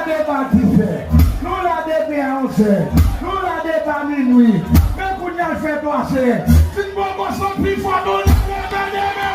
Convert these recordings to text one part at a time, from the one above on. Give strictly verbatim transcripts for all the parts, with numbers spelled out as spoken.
Depi disèt, nou la depi a onzè, nou la depi minui, men kounye a l fè twazè. Si n poko sot pi fò, nou la depi demen.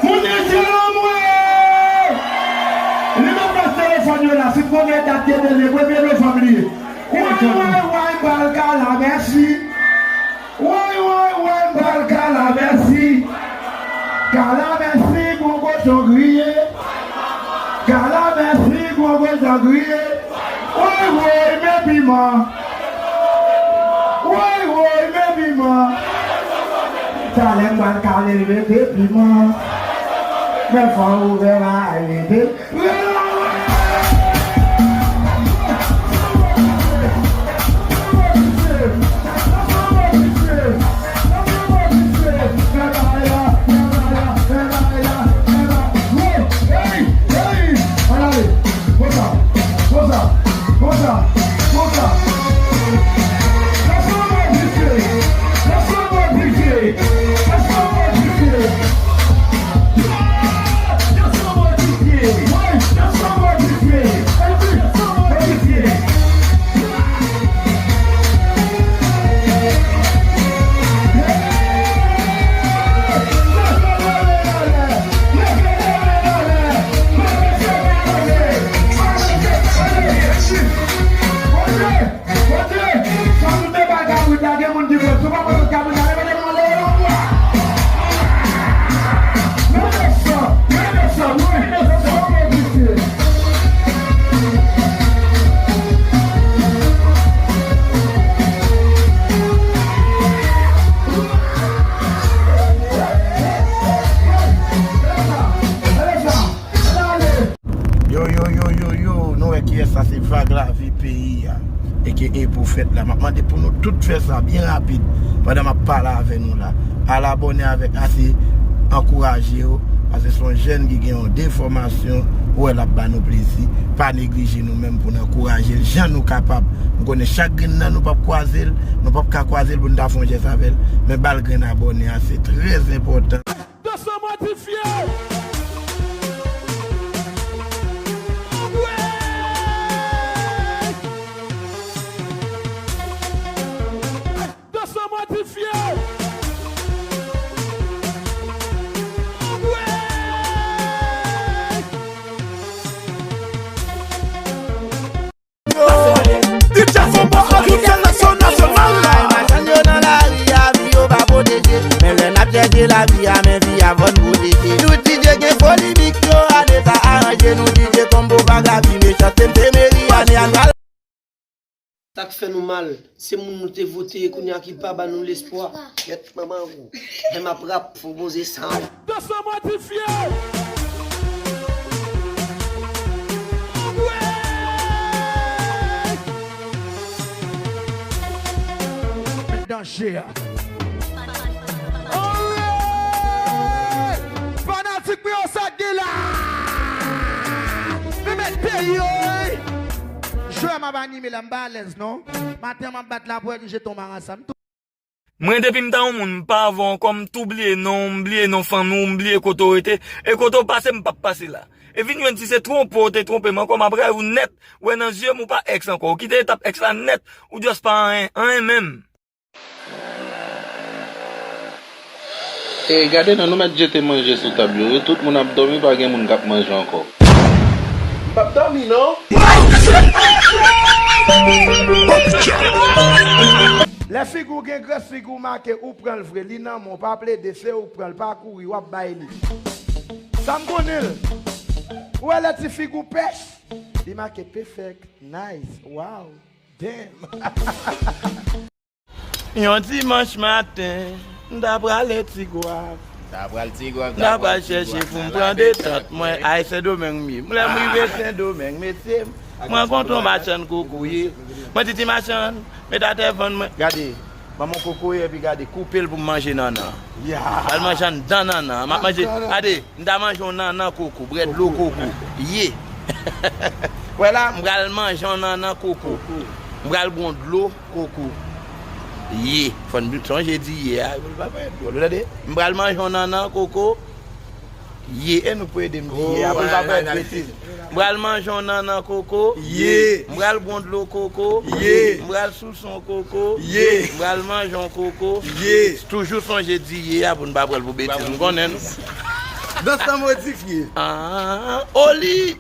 Moun nan se lanmwe! Li nan plas telefòn yo la, si konnen dat de dènye, premye novanm li ye. Woy, woy, woy, m pral kala, mèsi. Woy, woy, woy, m pral kala, mèsi. Kala, mèsi, gon kochon griye. Kala, mèsi, gon kochon griye. Woy, woy, men piman. Woy, woy, men piman. Talè m pral kale l mete piman. Men fò ouvè bagay mete. Konsa, konsa, konsa, konsa. Lèse mwen pifye, lèse mwen pifye, lèse mwen pifye. Lèse mwen pifye, lèse mwen pifye, lèse mwen pifye. Yo, yo, yo, yo, yo, nou wè kiyès sa, se Vag Lavi peyi a, aka Pwofèt la. M ap mande pou nou tout fè sa byen rapid pandan m ap pale avè nou la. Al abòne avèk Ase, ankouraje yo, paske se yon jèn ki gen yon de fòmasyon, ou wè l ap ba nou plezi. Pa neglije nou menm pou n ankouraje l jan nou kapab. M konnen chak grenn nan nou p ap kwaze l, nou p ap ka kwaze l pou n ta fè yon jès avè l, men ba l grenn abòne a, se trè enpòtan. Danse mòdifye! Anmwey! Danse mòdifye! Anmwey! Yo, DJ Fon pran antre seleksyon nasyonal la. Machann yo nan lari a, vi yo pa pwoteje. Men lè n ap chèche lavi a, men vi a fò n pwoteje. Nou DJ gen foli, mik yo, ane sa aranje. Nou DJ konbo pa gravi, mechanste m te meri, ane a n pral. Sa k fè nou mal, se moun nou te vote, kounye a ki pa ba nou lespwa. Kèt manman ou. Men m ap rap, fò poze sa. Danse mòdifye! Anmwey! Danje a. Anmwey! Fanatik mwen yo, sa k gen la? Men mèt peyi yo, wi! Jwè m ap anime la, m pa alèz non. Maten m ap bat lapwèt, m jete yon marasa, m tou. Mwen depi m ta yon moun, m pa avè w ankò, m tou bliye non w, m bliye non fanmi w, m bliye kote w rete, e kote w pase, m p ap pase la. E vin jwenn si se twonpe w te twonpe m ankò, m ap rayi w nèt, wè nan zye m ou pa èks ankò, ou kite etap èks la nèt, ou just pa anyen, anyen menm. E gade non, nou mèt jete manje sou tab yo wi, tout moun ap dòmi, pa gen moun k ap manje ankò. M p ap dòmi non. Lè figi w gen grès, figi w make, ou pran l vre, li nan men w, pa plede, se ou k pran l, pa kouri, w ap bay li. Sa m konnen l. Wè lè ti figi w pèch, li make perfect, nice, wow, damn. Yon dimanch maten, m ta prale Ti Gwav. Ta pral Ti Gwav, m ta pral chèche pou m pran detant mwen. Ay, Sendomeng m ye. Lè m rive Sendomeng, mesye, m rankontre yon machann koko ye. Mwen di, "Ti machann, met atè vann mwen." Gade, manman koko ye, epi gade, koupe l pou m manje nannan. Al manje anndan nannan. M ap manje, gade, m ta manje yon nannan koko, bwè dlo koko. Ye. Wè la, m pral manje yon nannan koko. M pral bwè yon dlo koko. Ye. Fò n sonje di ye a, pou l pa parèt dwòl. Ou tande? M pral manje yon nannan koko. Ye. E nou pou ede m di ye a, pou l pa parèt betiz. M pral manje yon nannan koko. Ye. M pral bwè yon dlo koko. Ye. M pral souse yon koko. Ye. M pral manje yon koko. Ye. Toujou sonje di ye a pou n pa pran l pou betiz. M konnen nou. Dans lan modifye. Ah, Oli!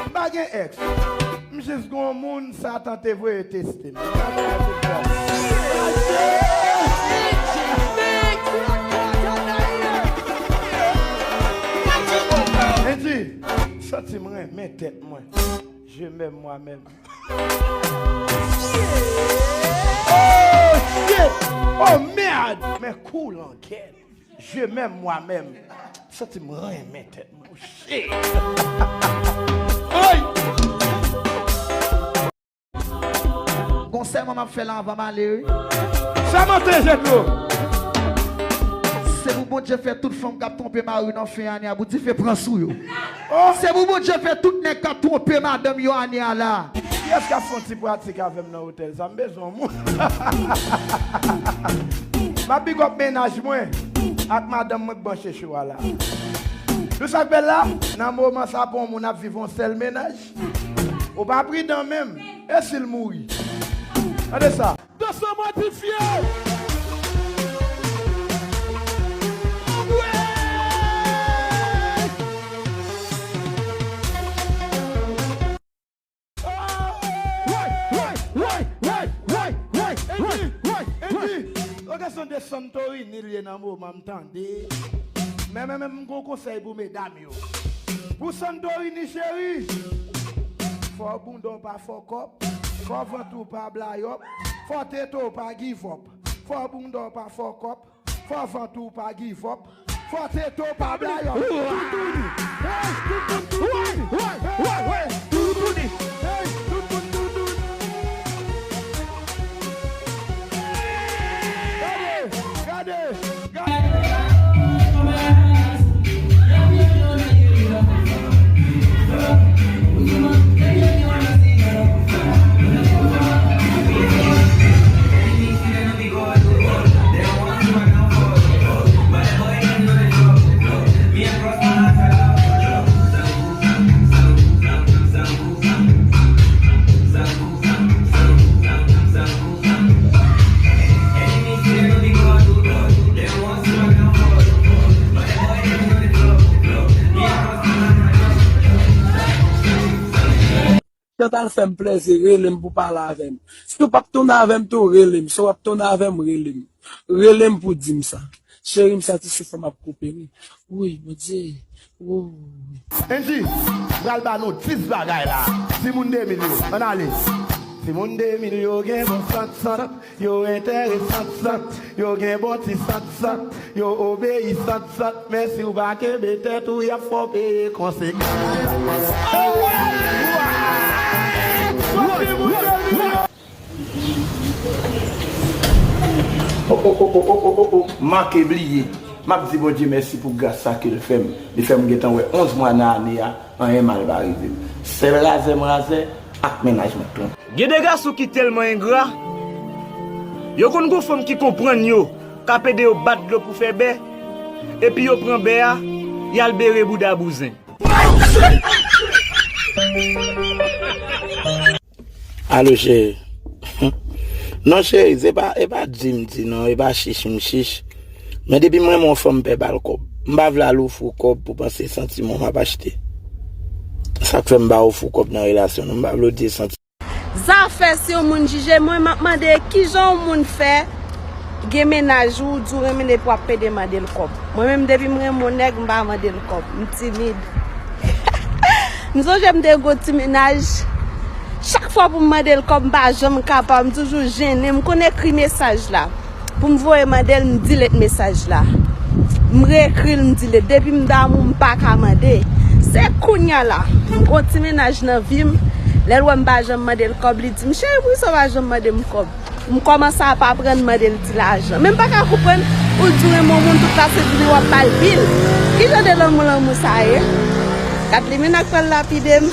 M pa gen ex. M jis gon moun Satan te voye teste m. Andy, santi m renmen tèt mwen. Je m'aime moi-même. Oh shit! Oh merde! Men kou langèt. Je m'aime moi-même. Santi m renmen tèt mwen. Oh shit! Ay! Gon sèman m ap fè la anvan m ale, wi. Sèman te jèt yo. Se pou Bondye fè tout fanm k ap twonpe mari nan fen ane a, pou dife pran sou yo. Oh! Se pou Bondye fè tout nèg k ap twonpe madanm yo ane a la. Kiyès k ap fè yon ti pratik avè m nan otèl sa? M bezwen yon moun. M ap big up mennaj mwen ak madanm mwen k branche cho a la. Nou sa k bèl la? Nan moman sa, pou yon moun ap viv yon sèl mennaj, ou pa pridan menm. E si l mouri? Tande sa. Dans lan modifye! Anmwey! Woy, woy, woy, woy, woy, woy, woy, woy, woy. Epi, epi, oke, se de Santorini l ye nan moman m tande. Men, men, men, m gon konsèy pou medam yo. Pou Santorini cheri, fò bounda w pa fòkòp, fò vant ou pa blayòp, fò tete w pa give up, fò bounda w pa fòkòp, fò vant ou pa give up, fò tete w pa blayòp. Toutouni. Hey, toutouni, toutouni. Hey, toutouni. Hey, toutouni, toutouni. Gade, gade, gade. Chantal, fè m plèzi, rele m pou pale avè m. Si w p ap tounen avè m tou, rele m. Si w ap tounen avè m, rele m. Rele m pou di m sa. Cheri, m santi souf lan ap koupe, wi. Woy, Bondye. Woy. Andy, m pral ba nou dis bagay la. Timoun de mil yo, ann ale. Timoun de mil yo gen bon sant, sant. Yo enteresan, sant, yo gen bon ti sant, sant, yo obeyisan, sant, men si w pa kenbe tèt ou, y ap fè w peye konsekans. Oh, oh, oh, oh, oh, oh, oh, oh. M manke bliye. M ap di Bondye mèsi pou gras sa ke l fè m. Li fè m gentan wè onz mwa nan ane a, anyen mal pa rive m. Sèl razè m razè ak mennaj mwen k twonpe. Gen de gason ki tèlman engra, yo konn gon fanm ki konprann yo, k ap ede yo bat dlo pou fè bè, epi yo pran bè a, y al bere bouda bouzen. Alo, cheri. Non, cheri, se pa, e pa di m di non, e pa chich m chich. Men depi m renmen yon fanm, m pè ba l kòb. M pa vle al ofri w kòb pou panse santiman w m ap achte. Sa k fè m pa ofri w kòb nan relasyon nou, m pa vle w di e santi. Zafè si yon moun jije mwen, m ap mande kijan yon moun fè Gen mennaj ou, ou di w renmen l epi w ap pede mande l kòb. Mwen menm, depi m renmen yon nèg, m pa mande l kòb. M timid. M sonje m te gen yon ti mennaj. Chak fwa pou m mande l kòb, m pa janm kapab. M toujou jennen. M konn ekri mesaj la. Pou m voye mande l, m delete mesaj la. M reekri l, m delete. Depi m damou, m pa ka mande. Se kounye a la. M gen yon ti mennaj nan vi m. Lè l wè m pa janm mande l kòb, li di m, "Cheri, poukisa w pa janm mande m kòb?" M kòmanse ap aprann mande l ti lajan. Men m pa ka konprann, ou di w renmen yon moun, tout la se vini w ap ba l bil. Ki jan de lanmou lanmou sa ye? Gad li menm k pral lapide m.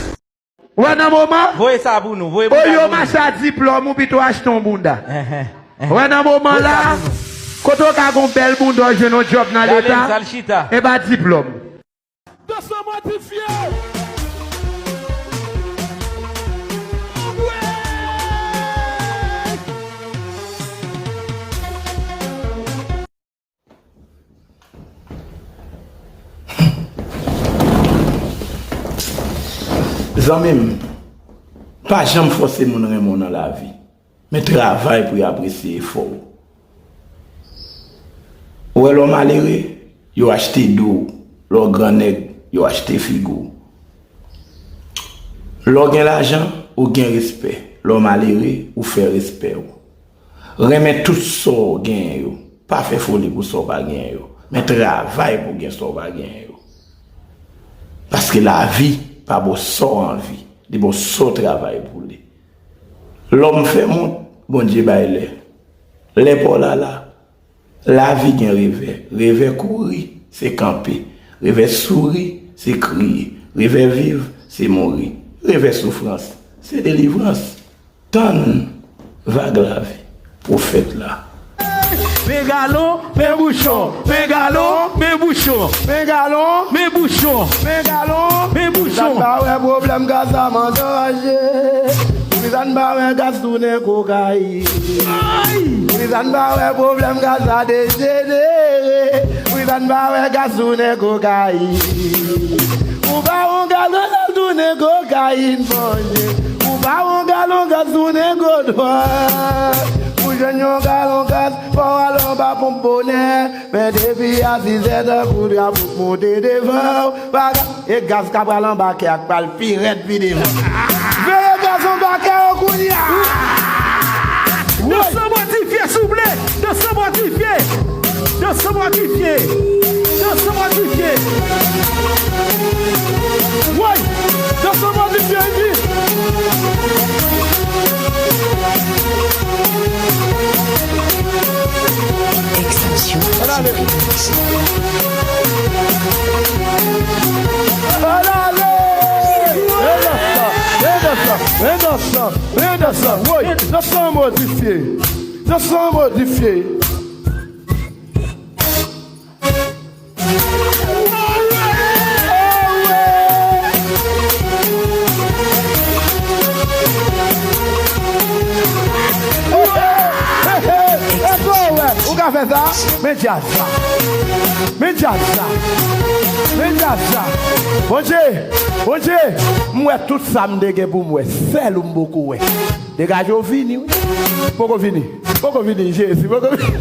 Wè nan moman, voye sa pou nou, voye pou nou. Oyo mache a diplòm ou pito achte yon bounda. Wè nan moman la, kote w ka gon bèl bounda, w jwenn yon djòb nan leta, e ba diplòm. Danse modifye. Anmwey! Zanmi m, pa janm fòse moun renmen w nan lavi. Men travay pou y apresye efò w. Ou wè lè w malere, yo achte do w. Lè w grannèg, yo achte figi w. Lè w gen lajan, ou gen respè. Lè w malere, ou fè respè w. Renmen tout sa w genyen yo. Pa fè foli pou sa w pa genyen yo. Men travay pou w gen sa w pa genyen yo. Paske lavi pa ba w sa w anvi. Li ba w sa w travay pou li. Lòm fè mont, Bondye bay lè. Lè pa w la la. Lavi gen revè. Revè kouri, se kanpe. Revè souri, se kriye. Revè viv, se mouri. Revè soufrans, se delivrans. Tann vag lavi, pwofèt la. Men galon, men bouchon, men galon, men bouchon, men galon, men bouchon, men galon, men bouchon. Sa n pa wè pwoblèm gaz la manje. Poukisa n pa wè gaz tounen kokayin? Poukisa n pa wè pwoblèm gaz la dejenere? Poukisa n pa wè gaz tounen kokayin? Ou pa wè yon galon gaz tounen kokayin, Bondye. Ou pa wè yon galon gaz tounen gwo dwòg. Pou jwenn yon galon gaz, fò w al anba ponp bonè. Men depi a sizè, tankou drapo k monte devan w, pa ka E gaz k ap pral anba kè a k pral pi rèd pi devan. Veye gaz anba kè yo kounye a. Danse modifye, souple. Danse modifye. Danse modifye. Danse modifye. Woy! Danse modifye, epi. Extension. Ann ale. Ann ale! Men dans la, men dans la, men dans la, men dans la. Woy, dans la modifye. Dans la modifye. Ou ka fè sa? Men djaz sa. Men djaz sa. Men djaz sa. Bondye, Bondye, m wè tout sa m te gen pou m wè. Sèl ou m poko wè. Degaje w vini, wi. Poko vini. Poko vini, Jezi. Poko vini.